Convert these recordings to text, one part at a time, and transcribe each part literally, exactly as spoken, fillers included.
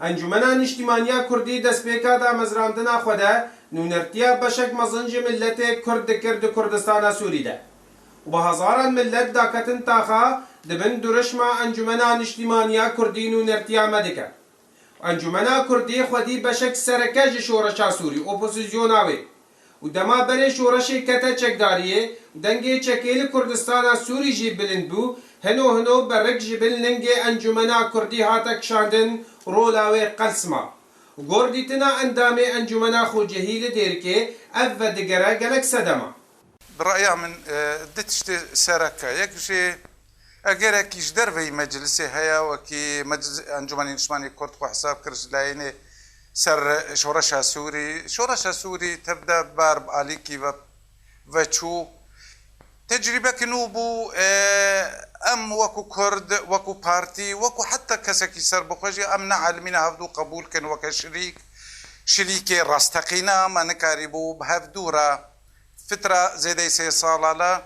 Encûmena Niştîmaniya Kurdî destpêka damezrandina xwe de nûnertiya beşek mezin ji miletê Kurd dikir di Kurdistana Sûrî de û bi hezaran milet daketin taxa di bin durişma Encûmena Niştîmaniya Kurdî nûnertiya me dike. Encûmena Kurdî xwedî beşek sereke ji şoreşa Sûrî, opozîsyona wê û dema berê şoreşê kete çekdariyê û dengê çekê li Kurdistana Sûrî jî bilind bû, hino hino berik ji bin lingê Encûmena Kurdî hate kişandin, rola wê qels ma. Gor dîtina endamê Encûmena Xocehî li Dêrikê ev vedigere gelek sedema. Bi raya min, e, du tiştê sereke. Yek jî egerekî ji derveyî meclisê heye, wekî meclis-, Encûmenê Niştimanî Kurd xwe hesab kir ji layînê ser şoreşa Sûrî. Şoreşa Sûrî tevde bar bi alîkî ve, veçû. Tecrîbeke nû bû, e, em wekû Kurd, wekû partî, wekû heta kesekî serbixwe jî em neelimîne hevdû qebûl kin weke şirîk, şirîkê rasteqîna me nikarîbû bi hevdû re. Fitra zêdeyî sê sala la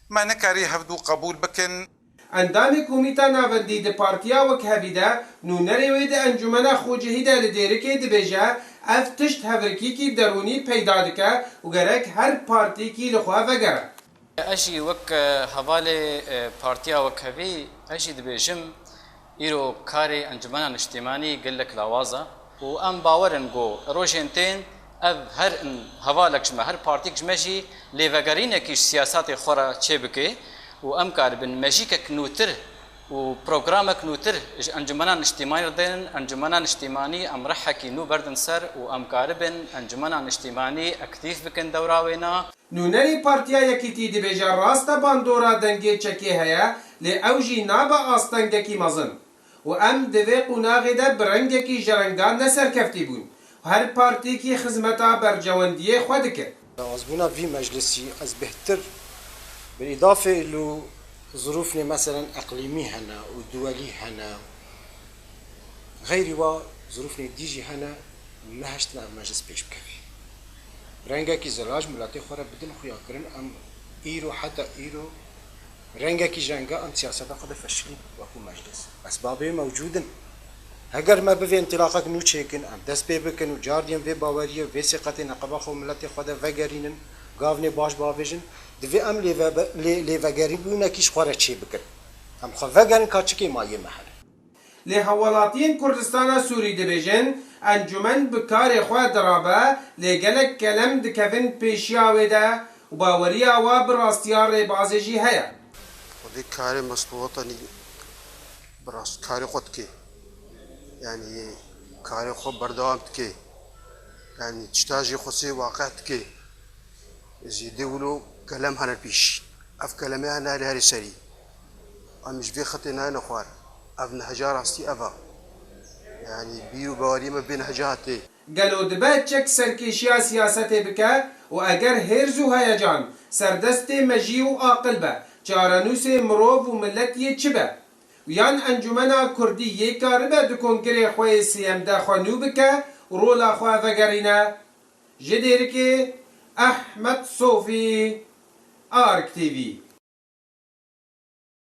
me nikarî hevdû qebûl bikin. Endamê Komîta Navendî di Partiya Wekhevî de nûnerê wê di Encûmena Xocehî de li Dêrikê dibêje, ev tişt hevrikîkî derûnî peyda dike û gerek her partîkî li xwe vegere. Ez jî wek hevalê Partiya Wekhevî ez jî dibêjim, Îro karê Encumena Niştîmanî gelek lawaz e û em bawer in ku rojên tên ev her in hevalek ji me, her partîk ji me jî lêvegerînekî ji siyasatê xwe re çêbike û em karibin mejîkek nûtir û programek nûtir ji Encumena Niştîmanî re dênin. Encumena Niştîmanî em rihekî nû berdin ser û em karibin Encumena Niştîmanî aktîf bikin dewra wêna. Nûnerê Partiya Yekîtî dibêje rast e bandora dengê çekê heye, lê ew jî nabe astengekî mezin û em di vê qonaxê de bi rengekî jirengan ne serkeftî bûn û her partîkî xizmeta berjewendiyê xwe dike. Lawazbûna vî meclisî ez bêhtir bi îdafê li zirûfnê meselen eqlîmî hene û duwelî hene, xeyrî wa zirûfnê dî jî hene, nehiştin ev meclis pêş bikevê. Rengekî zila ji miletê xwe re bidin xuyakirin, em îro heta îro rengekî ji renga em siyaseta xwe difeşilîn wekû meclis. Esbabê wê mewcûd in. Heger me bivê întilaqek nû çêkin, em dest pê bikin û cardiyên vê baweriyê û vê sêqetê neqeba xwe û miletê xwe de vegerînin, gavnê baş bavêjin, divê em lêve-, lê-, lêvegerîbûnekî ji xwe re çêbikin. Em xwe vegerin ka çi kêmayiyê me hene. Lê hevwelatiyên Kurdistana Sûrî dibêjin, encûmen bi karê xwe dirabe, lê gelek kelem dikevin pêşiya wê de û baweriya we bi rastiya rêbazê jî heye. Xwedê karê Mesut Wetanî bi rast karê xwe dike. Yanî karê xwe berdewam dike. Yanî tişta jî xwesê waqe dike. Zêdê wilo kelem hene pêşî. Ev keleme hene li herê serî. Em ji vê xetê nayêne xwar. Ev nehca rastî ev e. Yanî bîr û baweriyê me bi vê nehca hatê. Gelo dibe çek serkêşiya siyasetê bike û eger hêrz û heyecan serdestê mejî û aqil be, çarenûsê mirov û milet yê çi be? Û yan Encûmena Kurdî yê karibe di kongirê xwe yê sêyem de xwe nû bike û rola xwe vegerîne? Ji Dêrikê Ehmed Sofî, Ark TV.